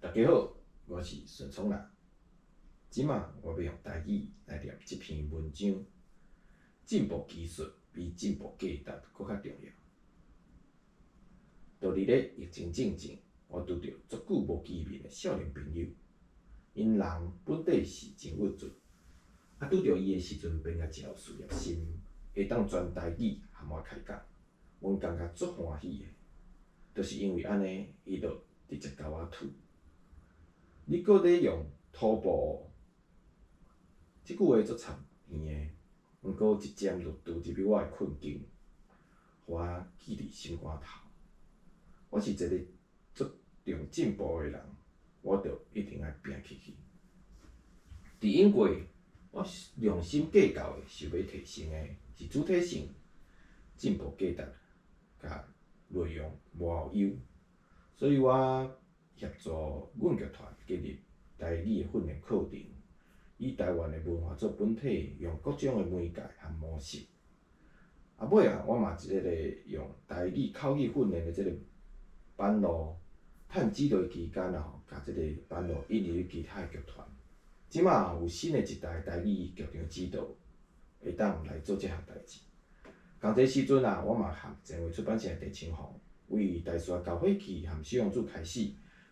大家好，我是順聰啦。這馬我欲用台語來念這篇文章。進步技術比進步價值閣較重要。就佇咧疫情進前，我拄著足久無見面的少年朋友，𪜶人本底是真鬱卒，啊拄著伊的時陣，便共誠有事業心，會當全台語和我開講，阮感覺足歡喜的。就是因為按呢，伊就直接共我吐。你閣咧用塗布？這句話足插耳的，毋過一針就戳入去我的困境，予我記佇心肝頭。我是一个足重進步的人，我著一定愛拚起去。佇英國，我良心計較的想欲提升的是主體性、進步價值佮內容無優，所以我協助阮劇團建立台語的訓練課程，以台灣的文化做本體，用各種的媒介和模式。啊，尾仔我嘛這个用台語口語訓練的這个版路，趁指導期間啊吼，共這个版路引入去其他的劇團。這馬有新的一代台語劇場指導，會當來做這項代誌。仝一个時陣啊，我嘛和前衛出版社的鄭清紅，為台師教火器和小王子開始，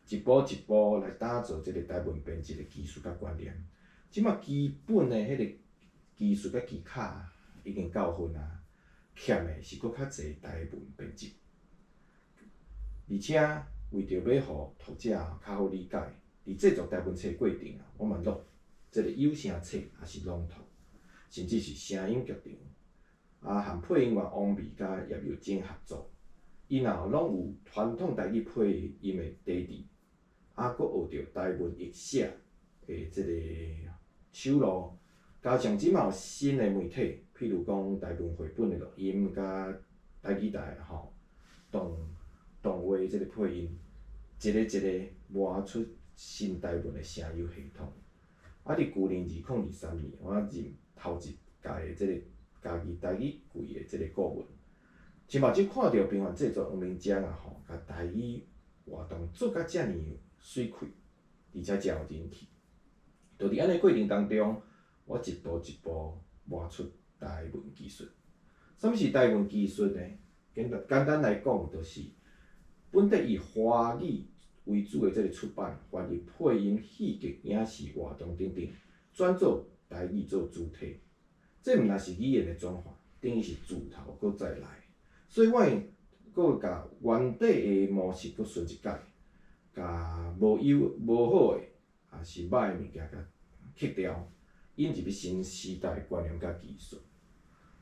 一步一步來打造這个台文編輯的技術佮觀念。這馬基本的彼个技術佮技巧已經到份啊，欠的是閣較濟台文編輯。而且為著欲予讀者較好理解，佇製作台文冊過程啊，我嘛錄這个有聲冊，抑是朗讀，甚至是聲音劇場，啊，和配音員王美佮葉幼貞合作，𪜶啊攏有傳統台語配音的底底，啊，閣學著台文譯寫的這个手路，加上這馬有新的媒體，譬如講台文繪本的錄音，佮台語台吼動動畫這个配音，一个一个磨出新台文的聲優系統。啊！佇舊年2023年，我任頭一屆的這个家己台語季的這个顧問，親目睭看著平凡製作黃明章啊吼，共台語活動做甲遮爾媠氣，而且誠有人氣。就佇按呢過程當中，我一步一步磨出台文技術。啥物是台文技術呢？簡單簡單來講，就是本底以華語為主的這个出版、翻譯、配音、戲劇、影視活動等等，轉做台語做主體。這毋但是語言的轉換，等於是自頭閣再來。所以我會閣共原底的模式閣順一改，共無優無好的，抑是歹的物件共去掉，引入去新時代觀念佮技術。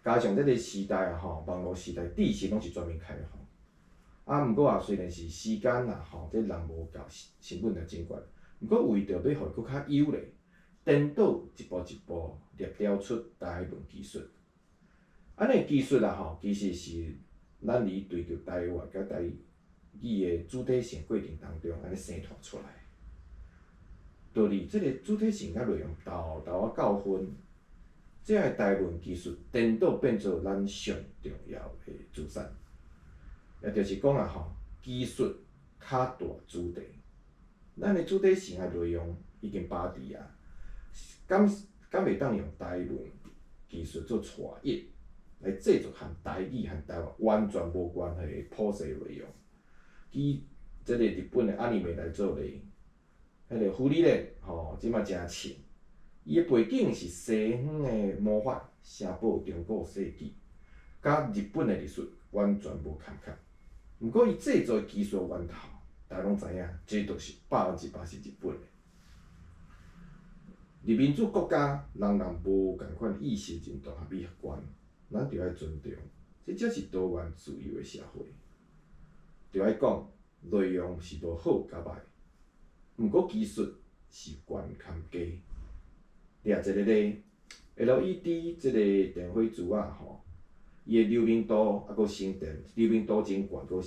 加上這个時代啊吼，網路時代，知識攏是全面開放。啊，毋過啊，雖然是時間啊吼，這人無夠，成本也真懸。毋過為著欲予伊閣較優咧，顛倒一步一步捏雕出台文技術。按呢技術啊吼，其實是咱佇追求台灣佮台語的主體性過程當中，按呢生湠出來。就佇這个主體性佮內容沓沓仔到份，這个台文技術顛倒變做咱上重要的資產。也就是講啊吼，技術較大主題，咱的主體性的內容已經把佇啊，敢敢會當用台文技術做帶一，來製作和台語和台灣完全無關係的普世內容。以這个日本的 anime 來做例，彼个芙莉蓮吼，這馬誠衝，伊的背景是西方的魔法城堡中古世紀，佮日本的歷史完全無仝仝。毋過伊製作技術源頭，大家攏知影，這就是100%是日本的。佇民主國家，人人無仝款意識認同和美學觀，咱著愛尊重，這才是多元自由的社會。著愛講內容是無好佮歹，毋過技術是懸兼低。掠一个例，LED 這个電火珠仔吼，伊的流明度啊，閣省電，流明度真懸，閣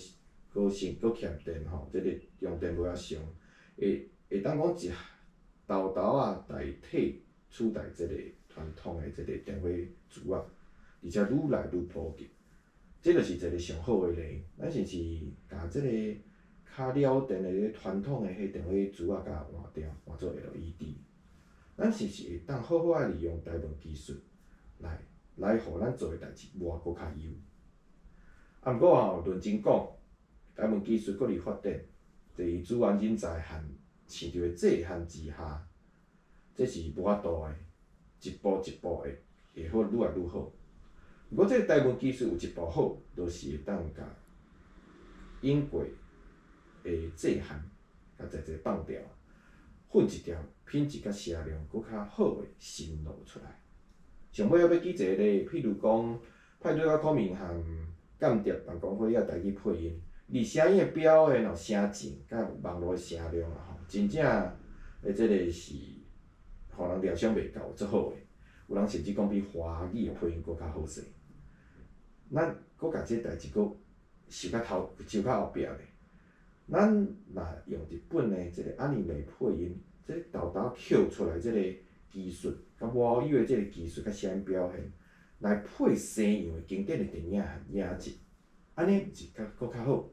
閣省閣儉電吼，這个用電無遐傷，會會當講一沓沓仔代替取代這个傳統的這个電火珠仔，而且愈來愈普及，這就是一个上好的例。咱是毋是共這个較較了電的傳統的彼電火珠仔共換掉，換做 LED。咱是毋是會當好好仔利用台文技術來予咱做的代誌磨閣較優？啊，毋過吼，論真講，台文技術閣佇發展，佇資源人才和市場的制限之下，這是無法度的，一步一步會好愈來愈好。毋過，這个台文技術有一步好，就是會當共隱過的制限，共濟濟放掉，奮一條品質佮聲量閣較好的新路出來。上尾仔欲舉一个例，譬如講，派對仔孔明和間諜辦公會議台語配音，佇聲音的表現哦、聲情佮網路的聲量啊吼，真正的這个是予人料想袂到，足好的。有人甚至講比華語的配音閣較好勢。咱閣共這代誌閣受較頭、受較後壁咧。咱若用日本的這个 anime 配音，這个沓沓抾出來這个技術，佮無有的這个技術佮聲音表現，來配西洋的經典的電影和影集，按呢毋是較閣較好？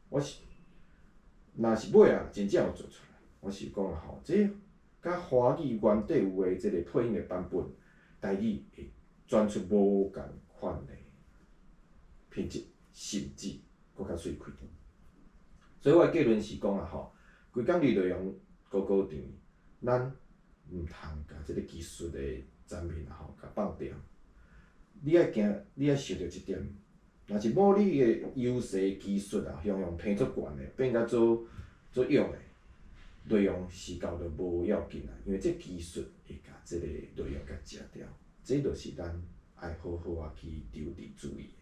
我是，若是尾仔真正有做出來，我是講啊吼，這佮華語原底有的這个配音的版本，台語會轉出無仝款的品質，甚至閣較媠氣。所以我的結論是講啊吼，規工佇內容高高甜，咱毋通共這个技術的層面啊吼，共放掉。你愛驚，你愛想著一點，若是某你的優勢技術啊，雄雄提足懸的，變甲做做勇的，內容是到就無要緊啊，因為這技術會共這个內容共食掉，這就是咱愛好好仔去注意注意的。